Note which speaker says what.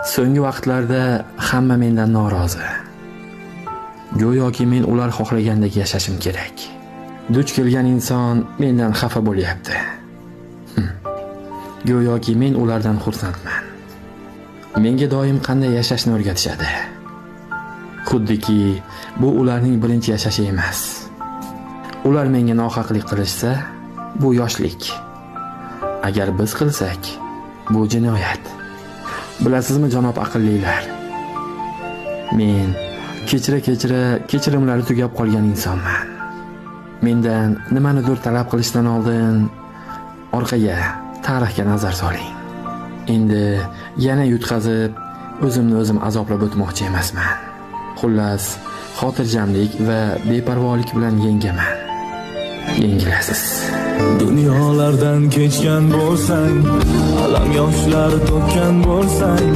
Speaker 1: So'nggi vaqtlarda hamma mendan norozi. Go'yoki men ular xohlagandek yashashim kerak. Duch kelgan inson mendan xafa bo'lyapti. Go'yoki men ulardan xursandman. Menga doim qanday yashashni o'rgatishadi. Xuddiki bu ularning birinchi yashashi emas. Ular menga nohaqlik qilishsa, bu yoshlik. Agar biz qilsak, bu jinoyat. Bilasizmi, janob aqllilar? Men kechira-kechira kechirimlari tugab qolgan insonman. Mendan nimanidir talab qilishdan oldin orqaga, tarixga nazar soling. Endi yana yutqazib, o'zimni o'zim azoblab o'tmoqchi emasman. Xullas, xotirjamlik va beparvolik bilan yengaman. Yengilasiz.
Speaker 2: Dunyolardan kechgan bo'lsang, alam yoshlar to'kkan bo'lsang.